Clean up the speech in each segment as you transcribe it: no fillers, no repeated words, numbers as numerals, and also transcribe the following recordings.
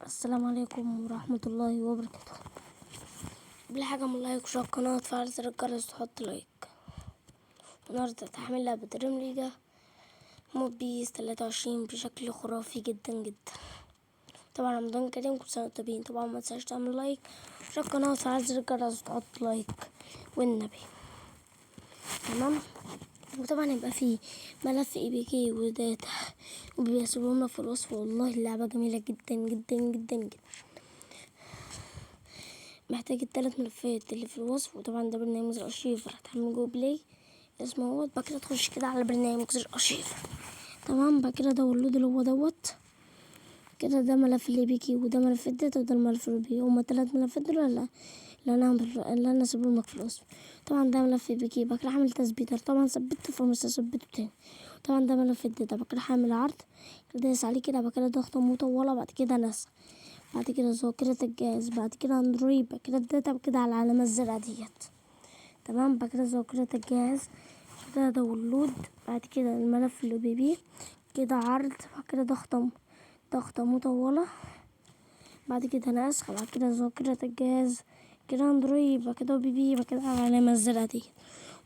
السلام عليكم ورحمة الله وبركاته. قبل حاجة من like واشتراك القناة وتفعل زر الجرس وتحط like. النهاردة تحميل لعبة دريم ليجا mode PES 23 بشكل خرافي جدا جدا. طبعا رمضان كريم، كل سنة وانتم طيبين. طبعا ما تنساش تعمل like واشتراك القناة وتفعل زر الجرس وتحط like والنبي. تمام، وطبعا يبقى فيه ملف APK و data وبيسيبهم لك في الوصف. والله اللعبة جميلة جدا جدا جدا جدا. محتاج الثلاث ملفات اللي في الوصف. وطبعا ده برنامج الارشيف، هتحمل Google Play اسمه هو. بعد كده تخش كده على برنامج الارشيف. تمام، بعد كده download اللي هو دوت كده. ده ملف ال APK وده ملف ال data وده الملف ال OBB. هما الثلاث ملفات دول ولا اللي انا سيبهم لك في الوصف. طبعا ده ملف APK. بعد كده هعمل تثبيت، طبعا ثبته فمش هثبته تاني. طبعا ده ملف ال data. بعد كده هعمل عرض، دايس عليه كده. بعد كده ضغطة مطولة، بعد كده نسخ، بعد كده ذاكرة الجهاز، بعد كده اندرويد، بعد كده ال data، بعد كده على العلامة الزرقاء ديت. تمام، بعد كده ذاكرة الجهاز، بعد كده download، بعد كده الملف ال OBB كده عرض، بعد كده ضغطة مطولة، بعد كده نسخ، بعد كده ذاكرة الجهاز، كده اندرويد، بعد كده OBB، بعد كده على العلامة الزرقاء دي.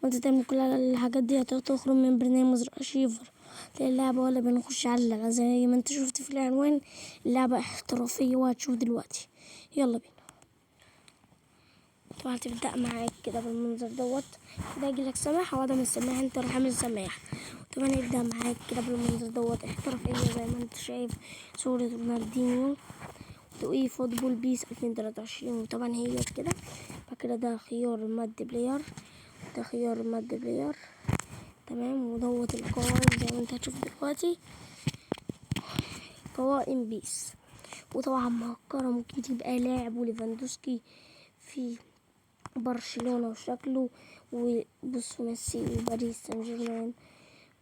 وانت تعمل كل الحاجات دي هتخرج من برنامج ارشيفر تلاقي اللعبة، ولا بنخش على اللعبة زي ما انت شفت في العنوان. اللعبة احترافية وهتشوف دلوقتي. يلا بينا. طبعا تبدأ معاك كده بالمنظر دوت كده، يجيلك سماح وعدم السماح، انت راح عامل سماح. طبعا يبدأ معاك كده بالمنظر دوت احترافية زي ما انت شايف، صورة رونالدينيو eFootball PES 2023. وطبعا هي كده. بعد كده ده خيار ماد player، ده خيار ماد player. تمام، ودوت القوائم زي ما انت هتشوف دلوقتي، قوائم PES. وطبعا مهكرة، ممكن تبقى لاعب وليفاندوسكي في برشلونة وشكله، وبص ميسي وباريس سان جيرمان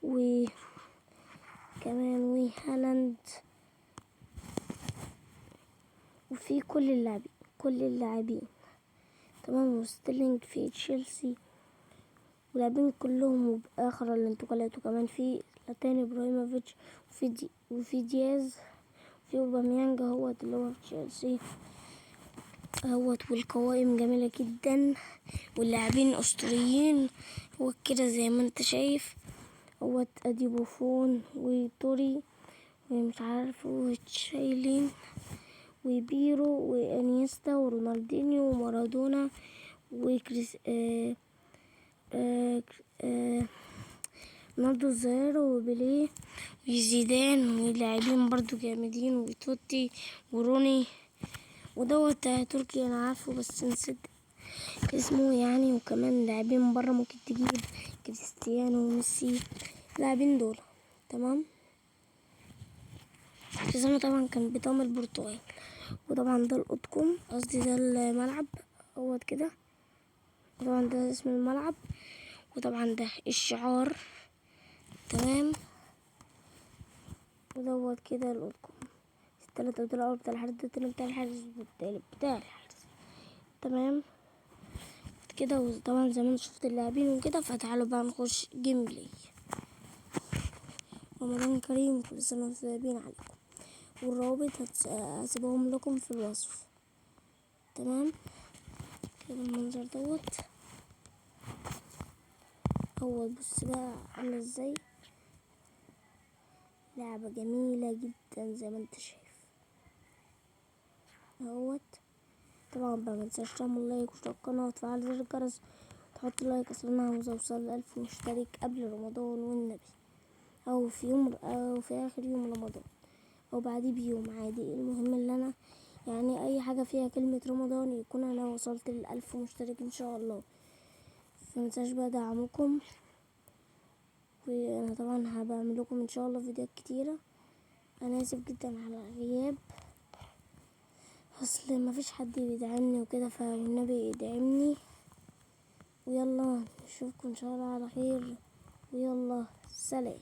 وكمان وهالاند، وفي كل اللاعبين، كل اللاعبين. تمام، وستيرلينج في تشيلسي ولاعبين كلهم. وبآخر الانتقالات وكمان في لاتاني ابراهيموفيتش وفي دياز، وفي اوباميانج اهوت اللي هو في تشيلسي اهوت. والقوائم جميلة جدا واللاعبين اسطوريين وكده زي ما انت شايف اهوت. ادي بوفون وتوري ومش عارف وتشايلين وبيرو وانيستا ورونالدينيو ومارادونا وكريس رونالدو الظاهرة وبيليه وزيدان ولاعبين برضو جامدين وتوتي وروني. ودوت تركي انا عارفه بس نسيت اسمه يعني. وكمان لاعبين بره ممكن تجيب كريستيانو وميسي، لاعبين دول. تمام، كريستيانو طبعا كان بطعم البرتغال. وطبعا ده القطكم، قصدي ده الملعب اهوت كده. وطبعا ده اسم الملعب، وطبعا ده الشعار. تمام، ودوت كده القطكم التلاتة، وده الأول بتاع الحارس، ده التاني بتاع الحارس، والتالت بتاع الحارس. تمام كده. وطبعا زي ما انتم شفت اللاعبين وكده، فتعالوا بقى نخش gameplay. رمضان كريم، كل سنة وانتم طيبين عليكم. والروابط هسيبهم لكم في الوصف. تمام كده المنظر دوت هو. بص بقى عامل ازاي، لعبة جميلة جدا زي ما انت شايف اهوت. طبعا بقى متنساش تعمل like واشتراك القناة وتفعل زر الجرس وتحط like، اصل انا عاوز اوصل ل1000 مشترك قبل رمضان والنبي، او في يوم او في اخر يوم رمضان او بعديه بيوم عادي. المهم ان انا اي حاجة فيها كلمة رمضان يكون انا وصلت ل1000 مشترك ان شاء الله. فمتنساش بقى دعمكم، وانا طبعا هبعمل لكم ان شاء الله فيديوهات كتيرة. انا اسف جدا على الغياب، اصل ما فيش حد بيدعمني وكده، فالنبي يدعمني. ويلا نشوفكم ان شاء الله على خير، ويلا سلام.